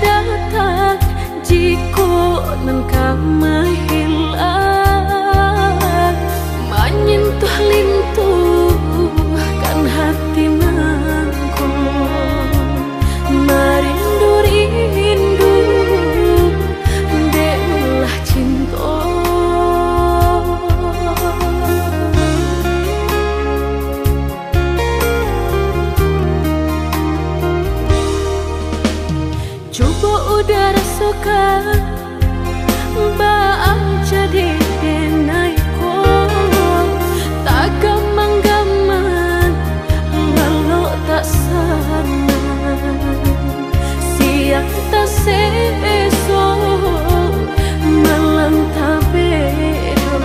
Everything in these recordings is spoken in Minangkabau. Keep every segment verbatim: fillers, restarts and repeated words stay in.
Datang jikok nan ka mahilang, manyentuh-lintuhkan hati nangko, marindu-rindu dek ulah cinto. Cubo uda rasokan, baa jadi denai ko, tagamang-gamang, lalok tak sanang, siang tak seso, malam tak bedo,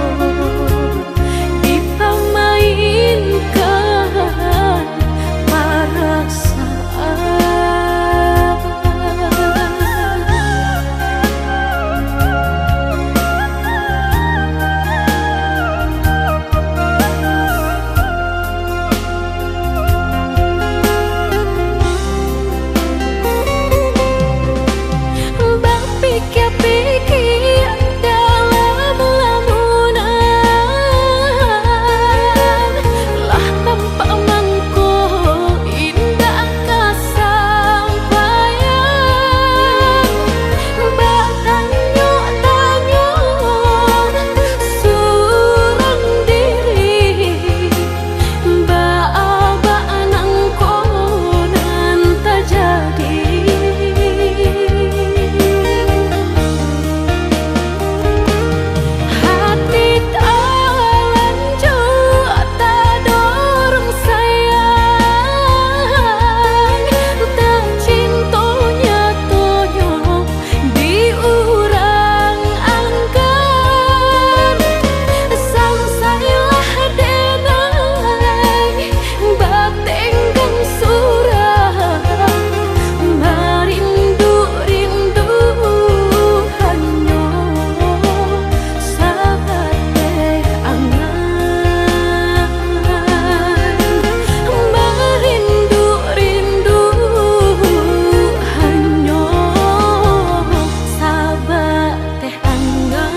dipamainkan parasaan. Bapikia-pikia dalam lamunan, lah tampak mangko indak kasampaian. Batanyo-tanyo surang diri, baa bak nangko nan tajadi. Hati talanjua tadorong sayang, tacinto nyatonyo di urang anggan. Sansailah denai batenggang surang, marindu-rindu hanyo sabateh angan. Marindu-rindu hanyo sabateh angan.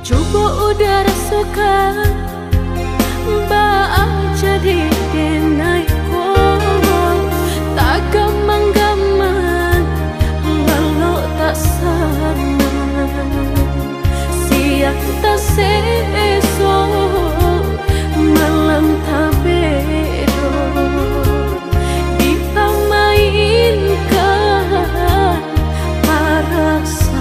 Cubo uda rasokan, baa jadi denai ko, tagamang-gamang, lalok tak sanang, siang tak seso, malam tak bedo, dipamainkan parasaan.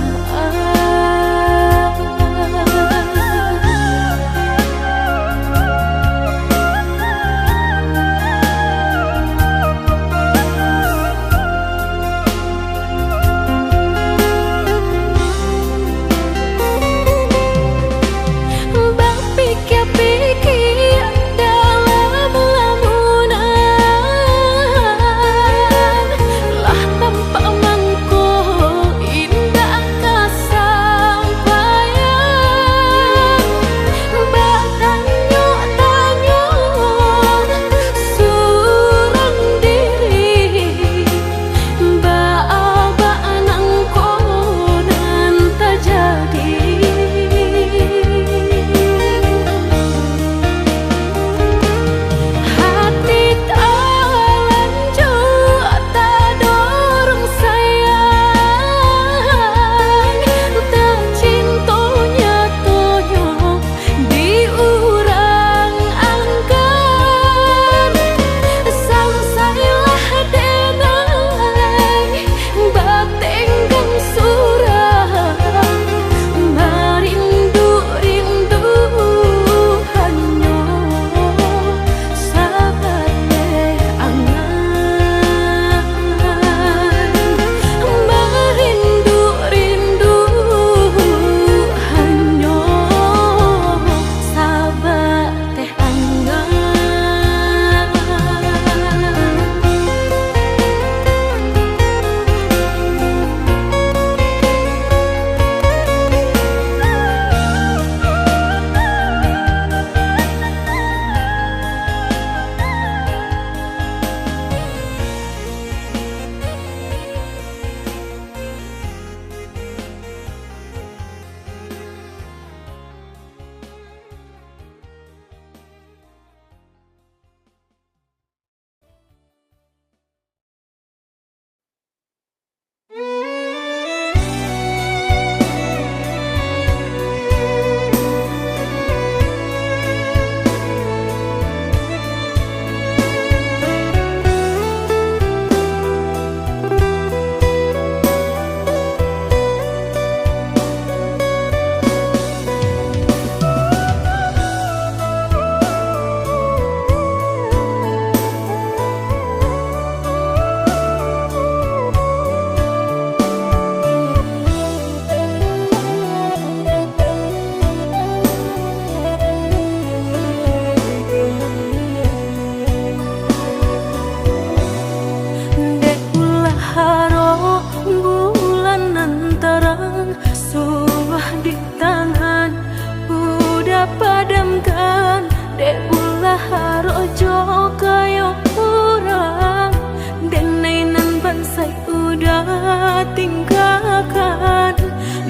Harok jo kayo urang, denai nan bansaik uda tinggakan.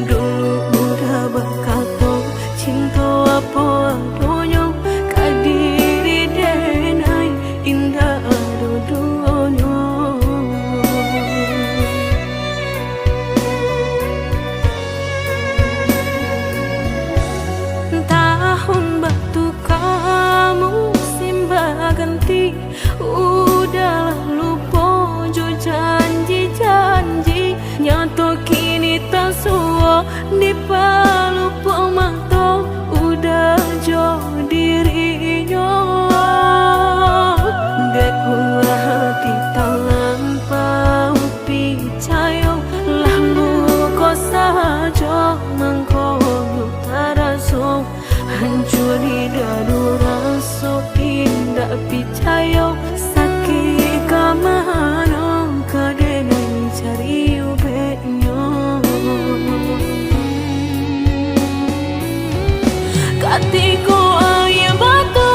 Dulu uda bakato, cinto apo adonyo, ka diri denai indak ado duonyo. Tahun batuka, musim baganti, uda lah lupo jo janji-janji. Nyato kini tasuo di palupuak mato, uda jo dirinyo. Dek ulah ati talampau picayo, lah luko sajo mangkonyo taraso. Hancua di dado raso indak picayo, sakik ka mano ka denai cari ubeknyo. Katiko aia mato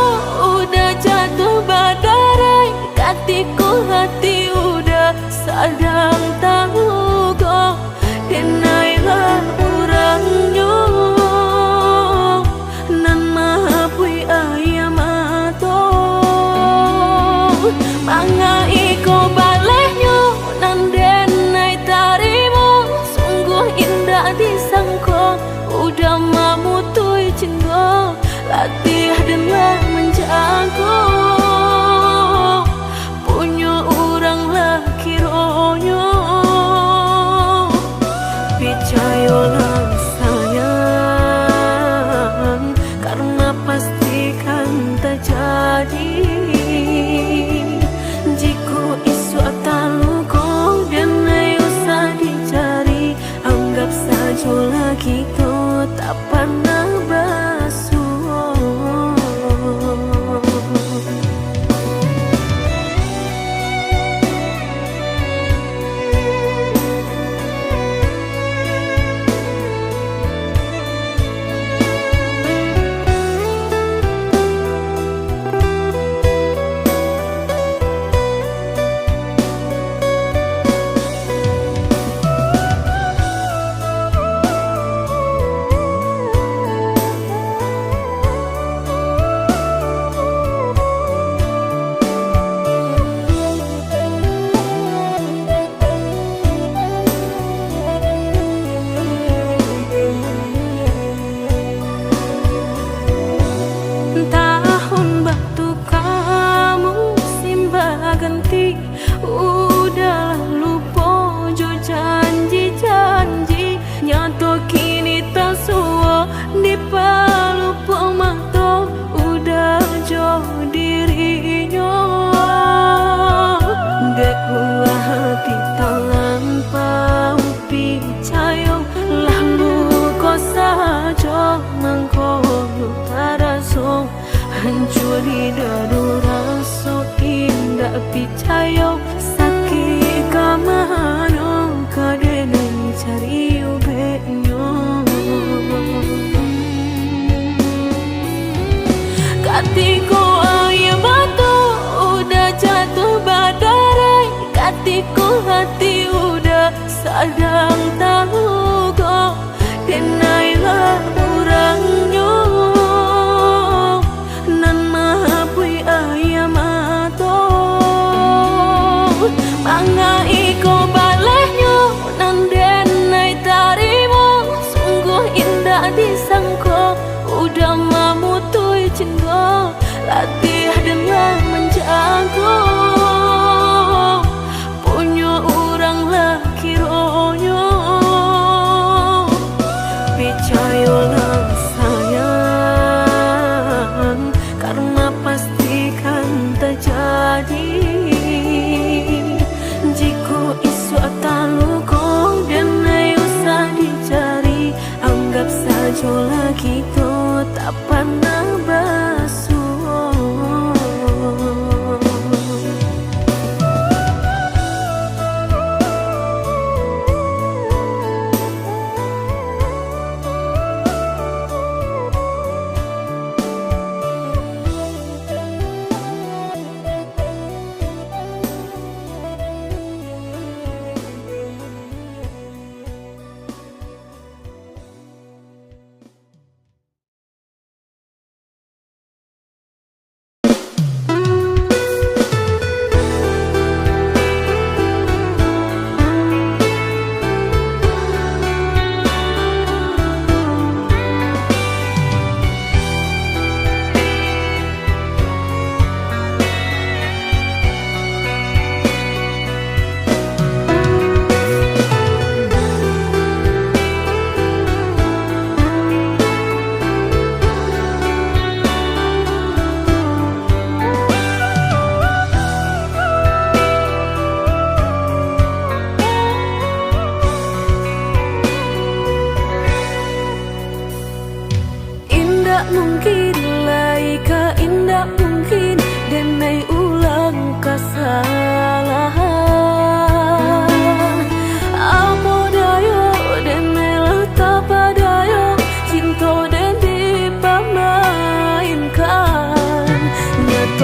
uda jatuah badarai, katiko hati uda sadang taluko, denailah urangnyo nan mahapuih aia mato. Manga iko balehnyo nan denai tarimo, sungguah indak disangko, uda mamutuih cinto, latiah den lah manjago. Punyo urang lah kironyo. Picayolah sayang, karena pasti kan tajadi. Jikok isuak taluko, denai usah dicari, anggap sajolah kito tak pernah basuo. Tahun batuka, musim baganti, uda lah lupo jo janji-janji. Nyato kini tasuo di palupuak mato, uda jo dirinyo. Dek ulah ati talampau picayo, lah luko sajo mangkonyo taraso. Hancua di dado raso indak picayo, sakik ka mano ka denai cari ubeknyo. Katiko aia mato uda jatuah badarai, katiko hati uda sadang taluko, denailah urangnyo nan mahapuih aia mato.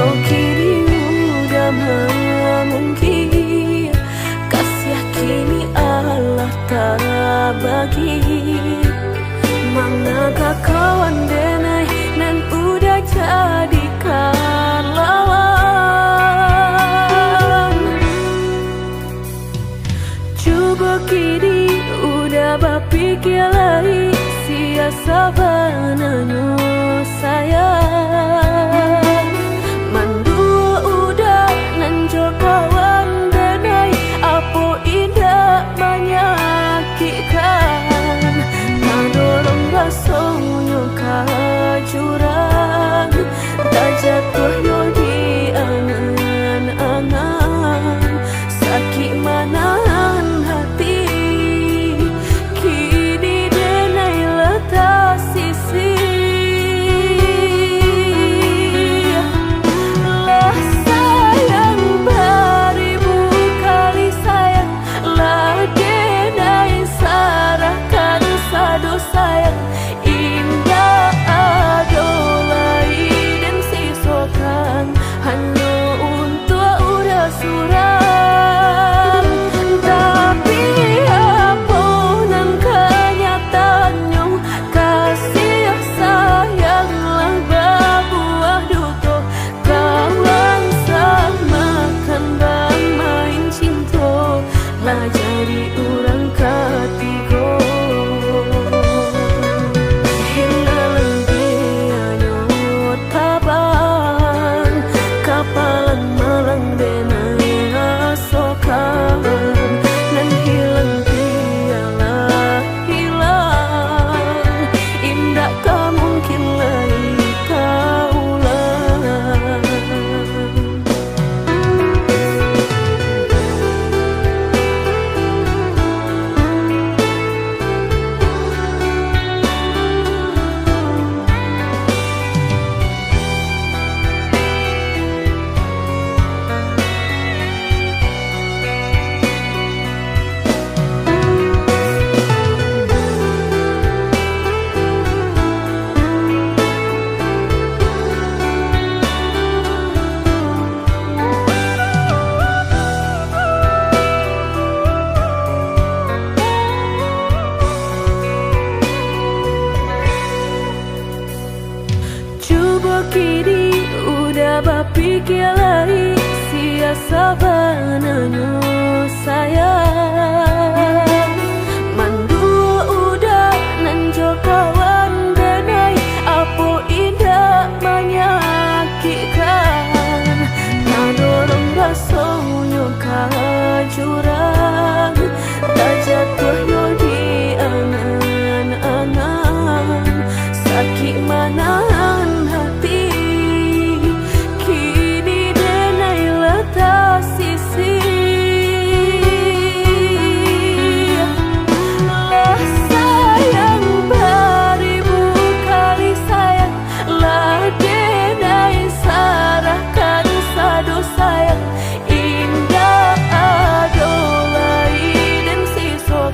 Kini udah mamungkir, kasiah kini alah tabagi. Manakah kawan denai nan udah jadikan lawan? Cubo kini udah bapikia lai, sia sabananyo sayang. Manduo udah nan jo kawan denai, apo indak manyakikkan? Tadorong rasonyo ka jurang, tajatuah yo di angan-angan. Sakik manahan hati, kini denai lah tasisih. Lah sayang baribu kali sayang, lah denai sarahkan sado sayang. Indak ado lai den sisokan, hanyo untuak urang surang. Tapi, apo nan kanyataannyo, kasiah sayang lah babuah duto. Kawan samakan bamain cinto, lah jadi urang katigo. Hilang dianyo tabang, kapalang malang denai rasokan. Nan hilang bialah hilang, indak ka mungkin lai taulang. Cubo kini udah bapikia lai, sia sabananyo sayang. Manduo udah nan jo kawan denai, apo indak manyakikkan? Tadorong rasonyo ka jurang, tajatuah yo di angan-angan. Sakik manahan hati, kini denai lah tasisih. Lah sayang baribu kali sayang, lah denai sarahkan sado sayang. Indak ado lai den siso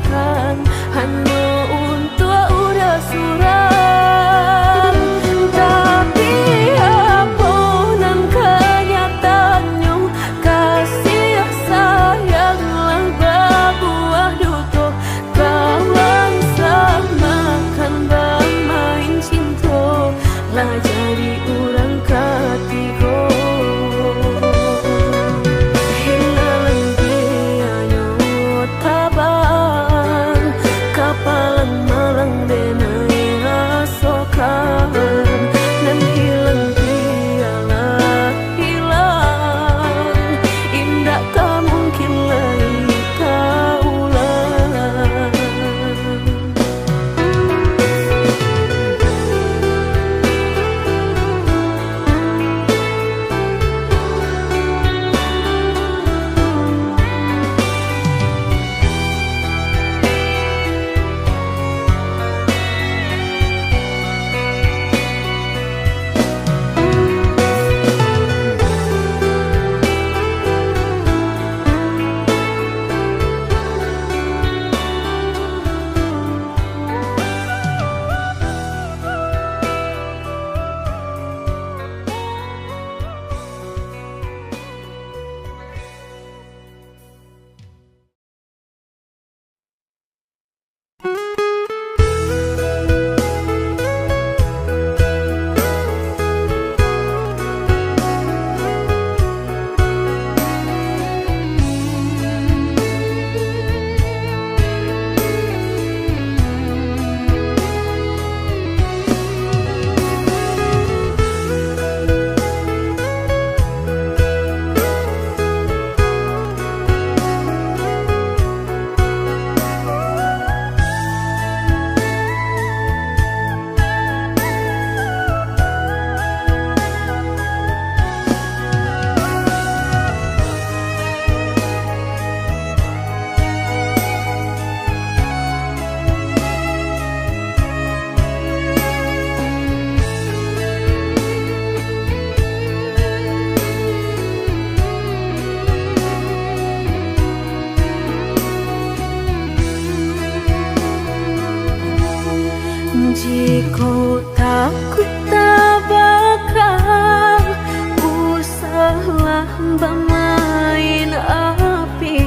Bamain api,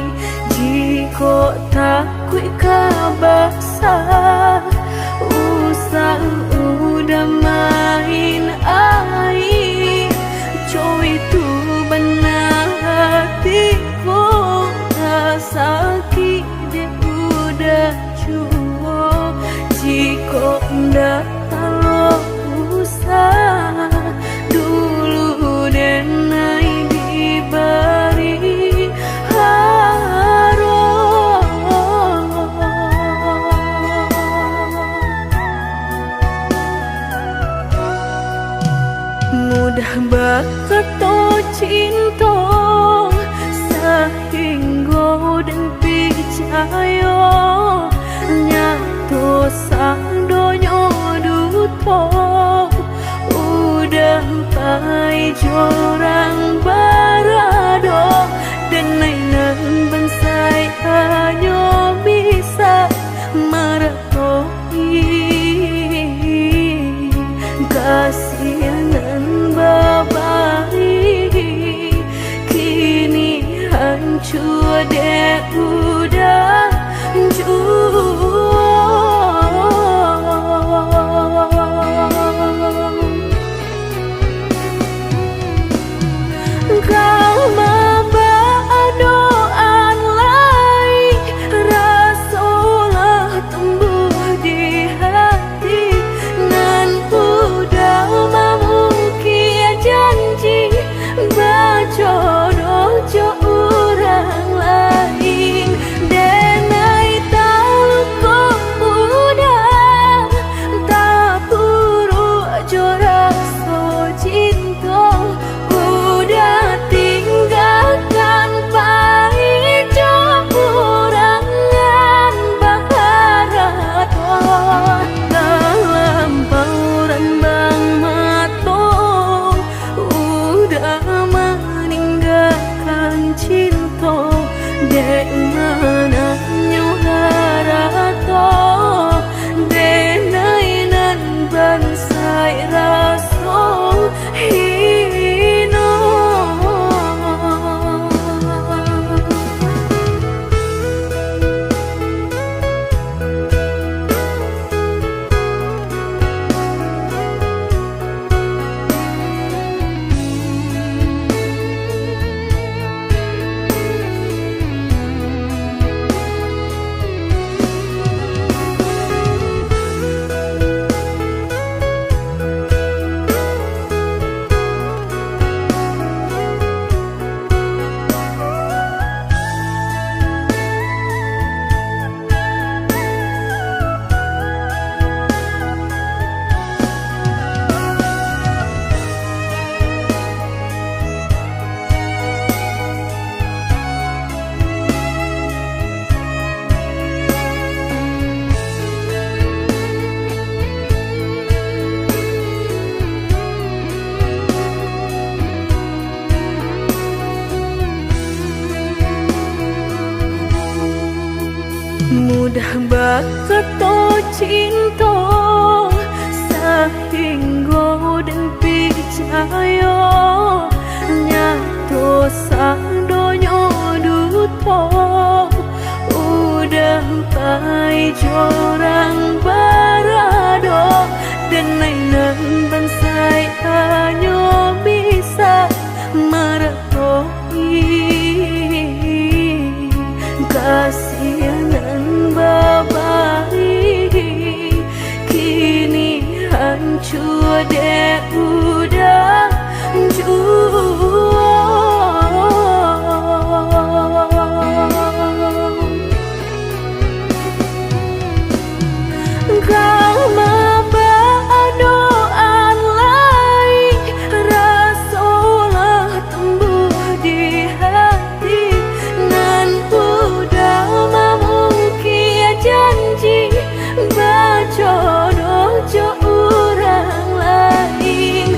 jikok takuik ka basah, usah udah main aia. Cowok itu bana hati ko, ka sakik dek udah juo, jikok ndak talok usah, dulu denai dibari haro. Mudah bakato cinto, sahinggo den picayo, nyato sadonyo duto. Udah pai jo urang barado, denai nan bansaik hanyo bisa mara- Kasih nan babari, kini hancua dek udah juo. Ka mambaa doa lai, raso lah tumbuah di hati, nan udah mamukik janji, bajodoh jo urang lain. Denai taluko udah, tapuruak jo raso cinto, udah tinggakan pai jo urang nan baharato. Talampau rambang mato, udah maninggakan cinto, dek mananyo harato, denai nan bansaik raso hino. Mudah bakato cinto, sahinggo den picayo, nyato sadonyo duto. Udah pai jo urang barado, denai nan bansaik hanyo bisa mara- Kasih nan babari, kini hancua dek udah juo. Ka mambaa doa lai, raso lah tumbuah di hati, nan udah mamukik janji, bajodoh jo urang lain.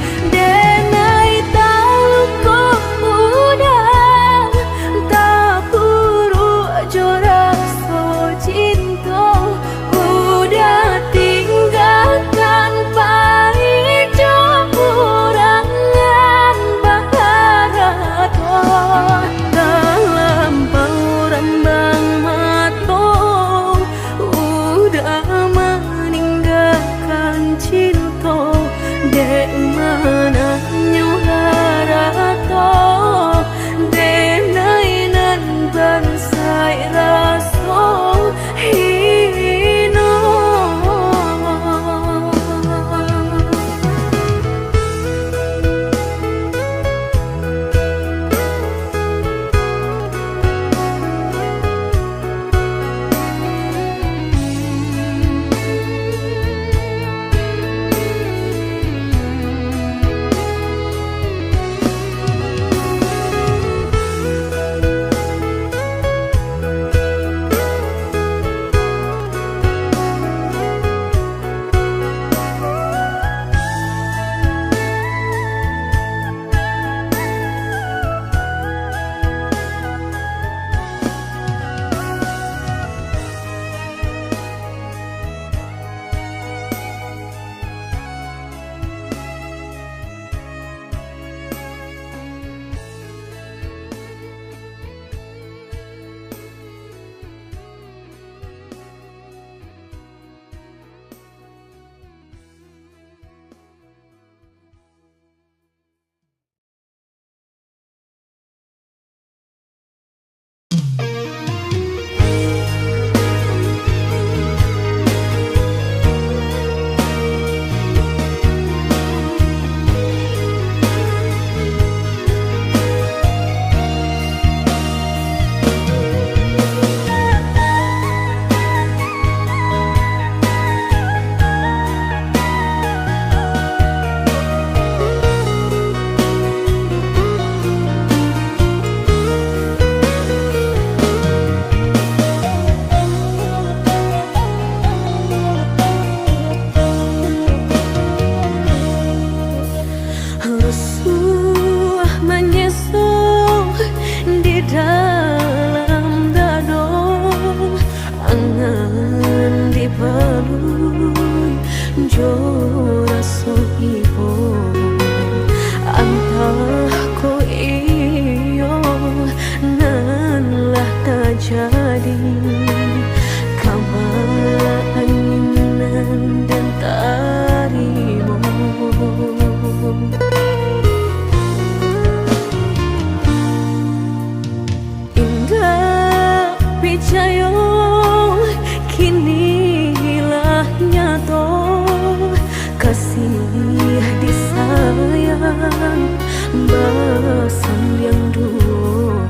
Sandiang duo,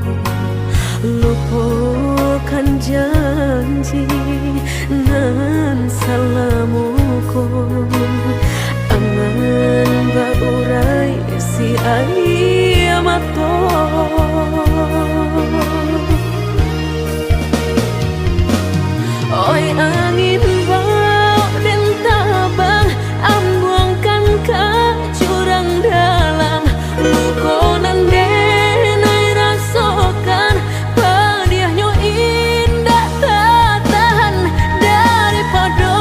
lupokan janji nan salamo ko. Angan baurai si aia mato. Oi angin, bao den tabang, ambuangkan ka jurang dalam. Luko nan den ai rasokan, padiahnyo indak tatahan. Daripado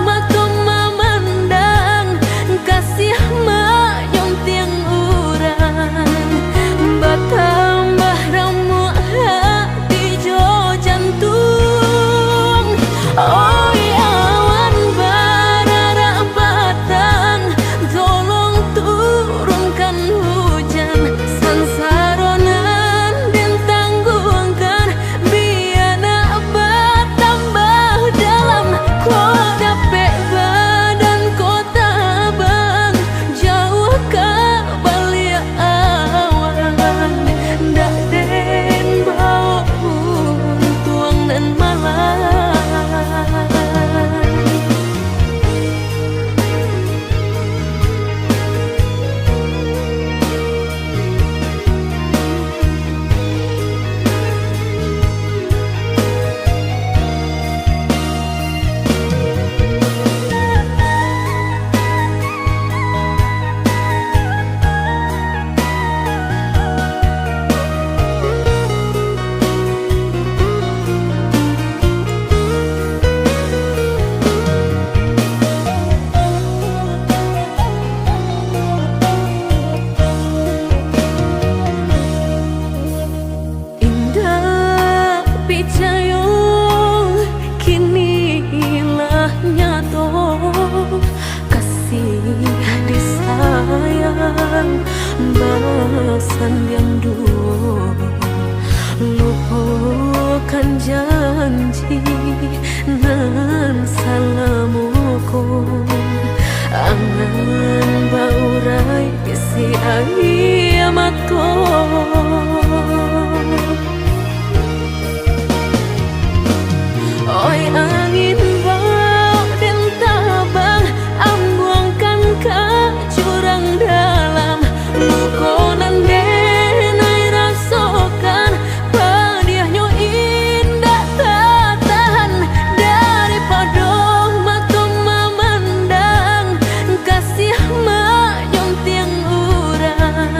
mato mamandang, kasiah manyuntiang urang, batambah ramuak hati jo jantuang. Oi awan bararak batang, tolong turunkan hujan, sansaro nan den tangguangkan, bia nak batambah dalam. Kok dapek badan ko tabang, jauah ka baliak awan, ndak den bao untuang nan malai. Indak picayo, kini lah nyato, kasih disayang basandiang duo, lupokan janji nan salamo ko. Angan baurai si aia mato. Oi angin, bao den tabang, ambuangkan ka jurang dalam. Luko nan den ai rasokan, padiahnyo indak tatahan. Daripado mato mamandang, kasiah manyuntiang urang,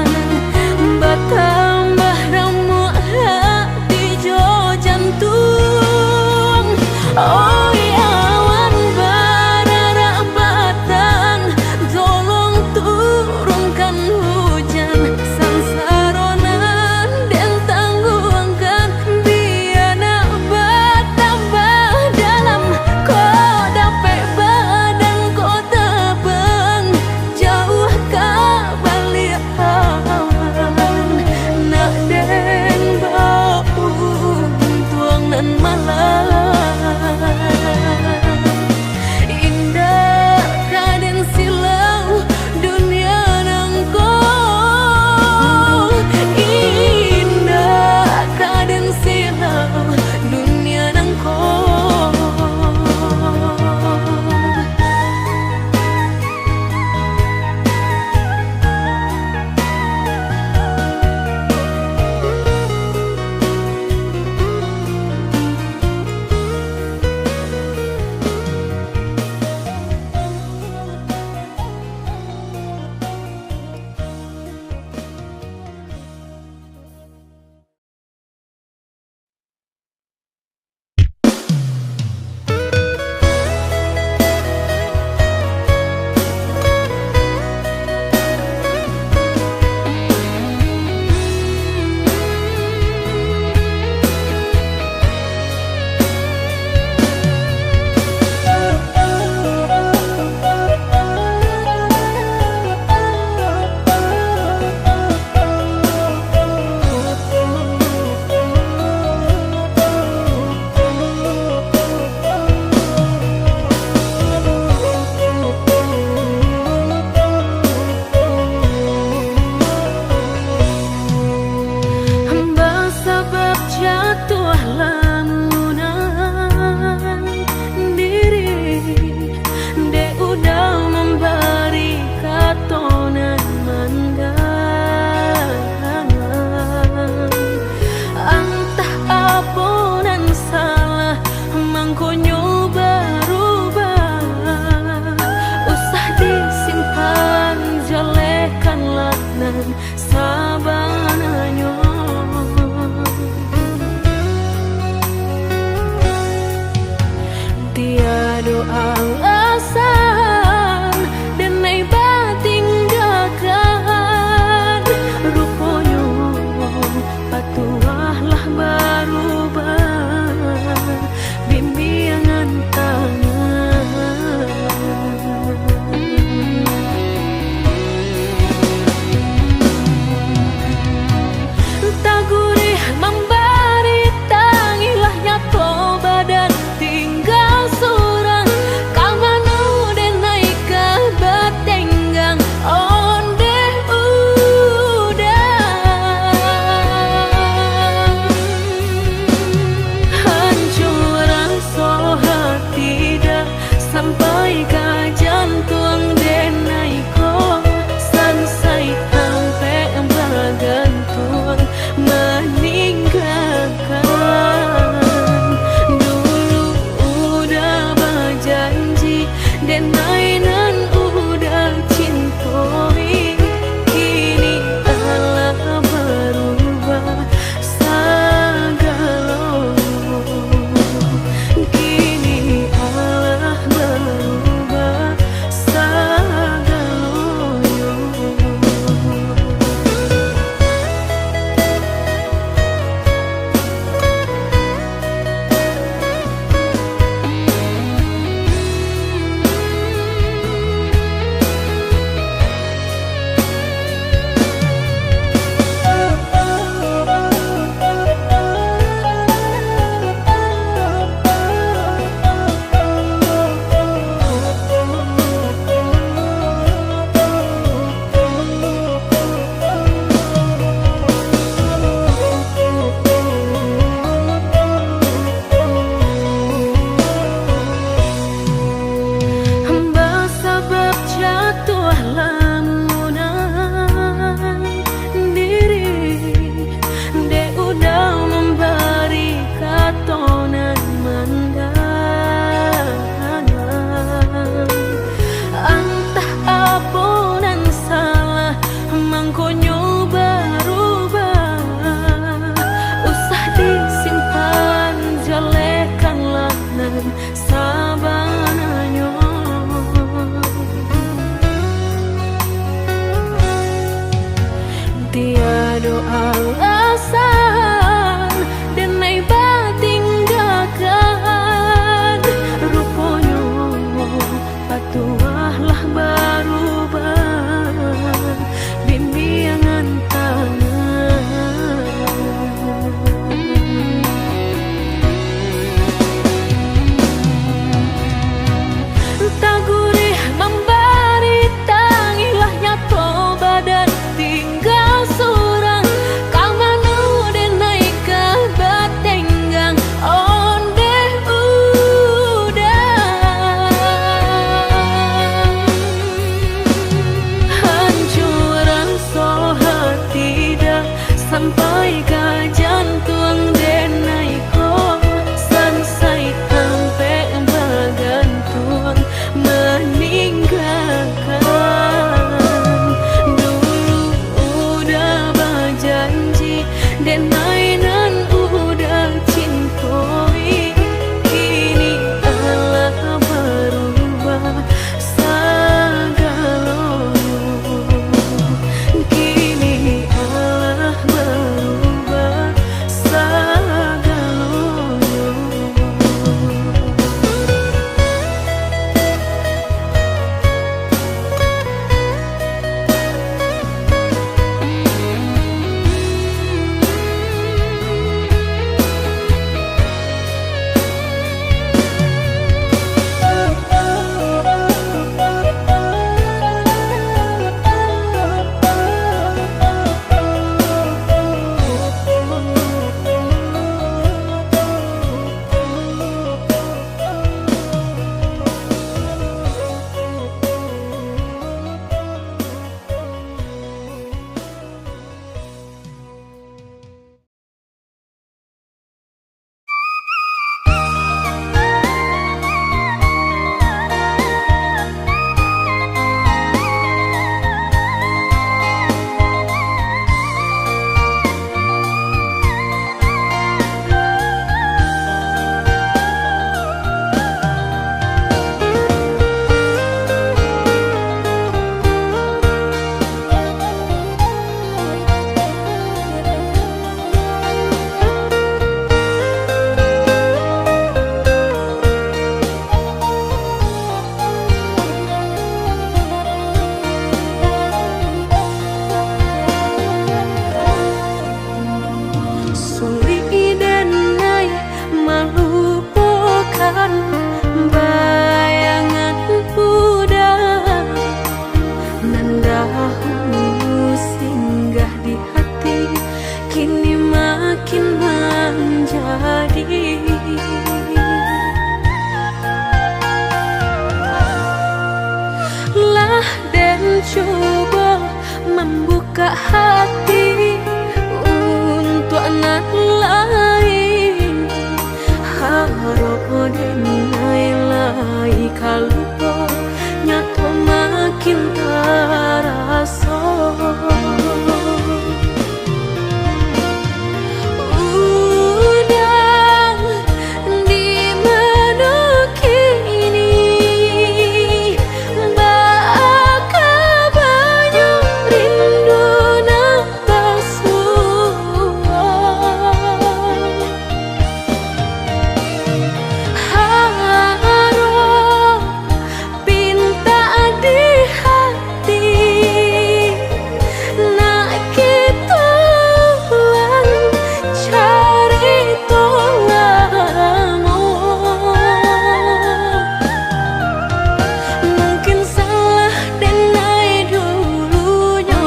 Ka jantuang denai ko, sansai ampek bagantuang maninggakan. Dulu udah bajanji, denai nan udah cintoi, kini alah barubah sagalonyo. Kini alah barubah sagalonyo. Sulik den ai malupokan bayangan udah nan dahulu singgah di hati, kini makin manjadi. Lah den cubo mambukak hati untuak nan lain, harok den ai lai ka lupo, nyato makin taraso. Udah di mano kini, baa kabanyo rindu nan basuo. Harok pintak di hati, nak kito ulang carito lamo. Mungkin salah den ai dulunyo,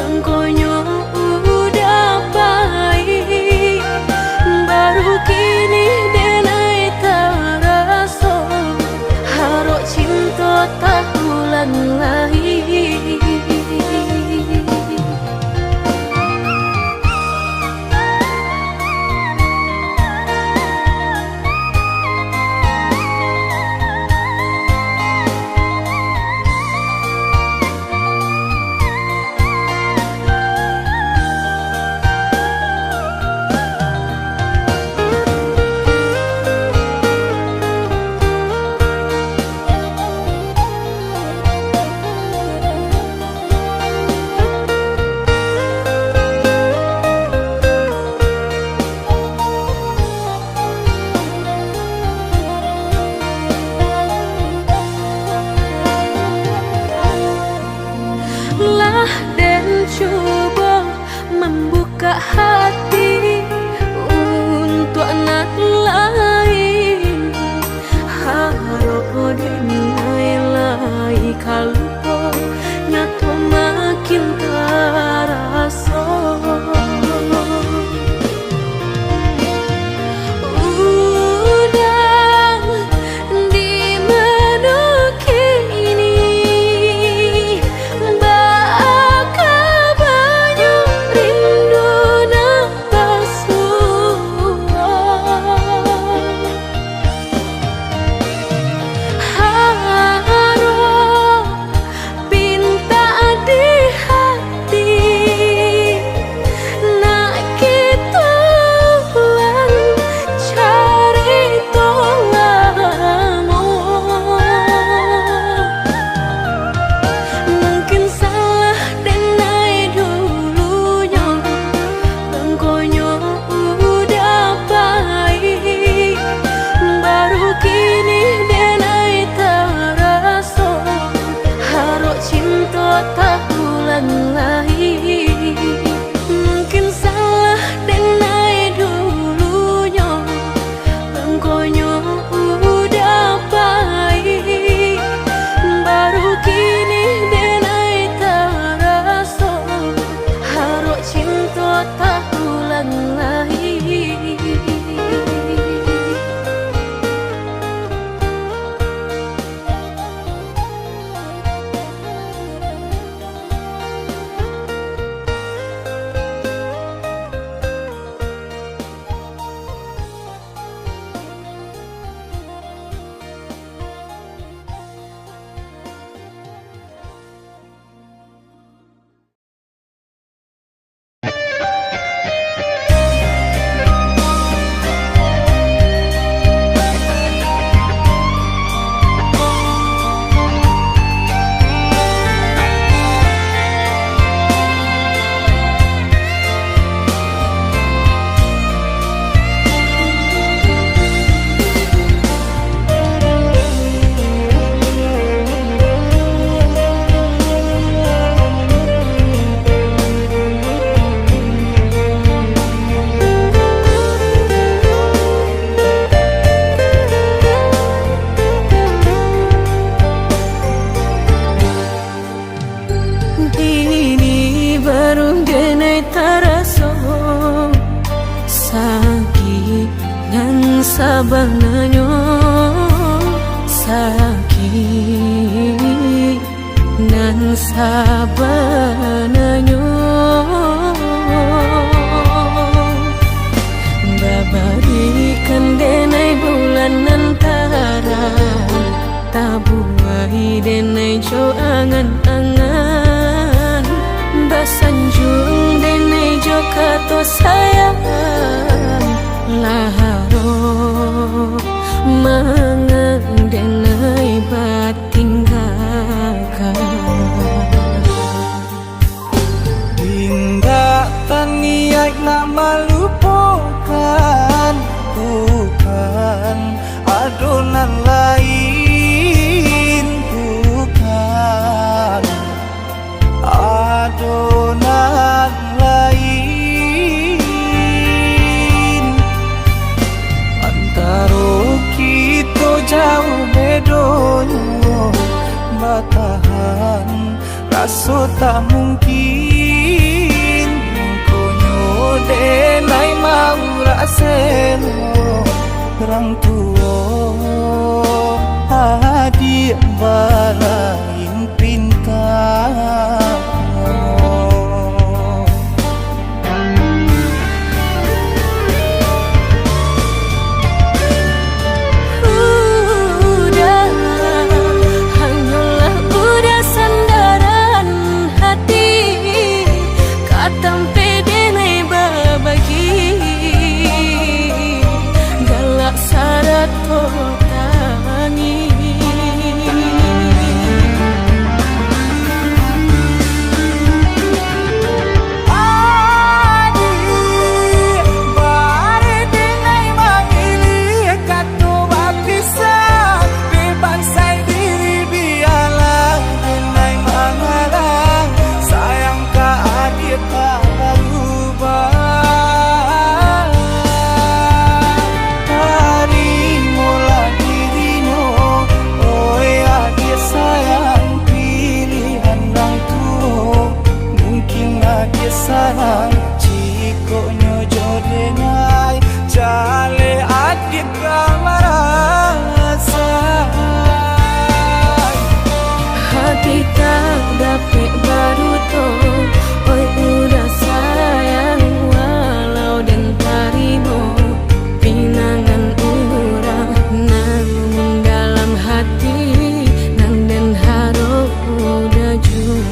angkonyo udah pai, baru kini den ai taraso, harok cinto taulang lai. Lah den cubo mambukak hati untuak nan lain, harok den ai lai ka lupo, nyato makin taraso. Udah di mano kini, baa kabanyo rindu nan Sabananyo sakik nan sabananyo, babarikan denai bulan nan tarang, tabuai denai jo angan-angan, basanjuang denai jo kato sayang, lah harok mangan denai batinggakan. Indak taniaik nak malupokan, bukan ado nan lain, bukan ado nan lain. Antaro kito jauah bedonyo, batahan raso tak mungkin. Mangkonyo denai maurak selo, urang tuo adiak balain pinta. Udah, hanyolah udah sandaran hati, ka tampek denai babagi, galak sarato tangih. Adiak, bareh denai mamiliah kato bapisah, dek bansai diri bialah denai mangalah, sayang ka adiak tak barubah. Tarimolah dirinyo, oi adiak sayang, pilihan urang tuo. Mungkin adiak sanang, jikok nyo jo denai, jaleh adiak ka marasai. Hati tak dapek baduto, oi udah sayang, walau den tarimo pinangan urang, namun dalam hati nan den harok udah juo.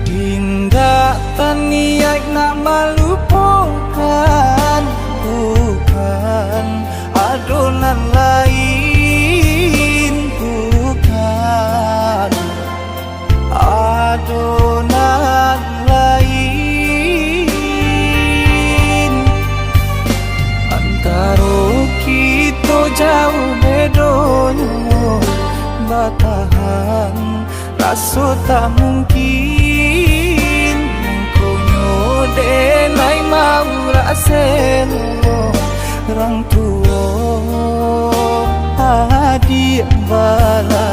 Indak taniaik nak malupokan, bukan ado nan lain, bukan ado nan lain. Antaro kito jauah bedonyo, batahan raso tak mungkin, mangkonyo denai maurak selo, rang tuo adiak bala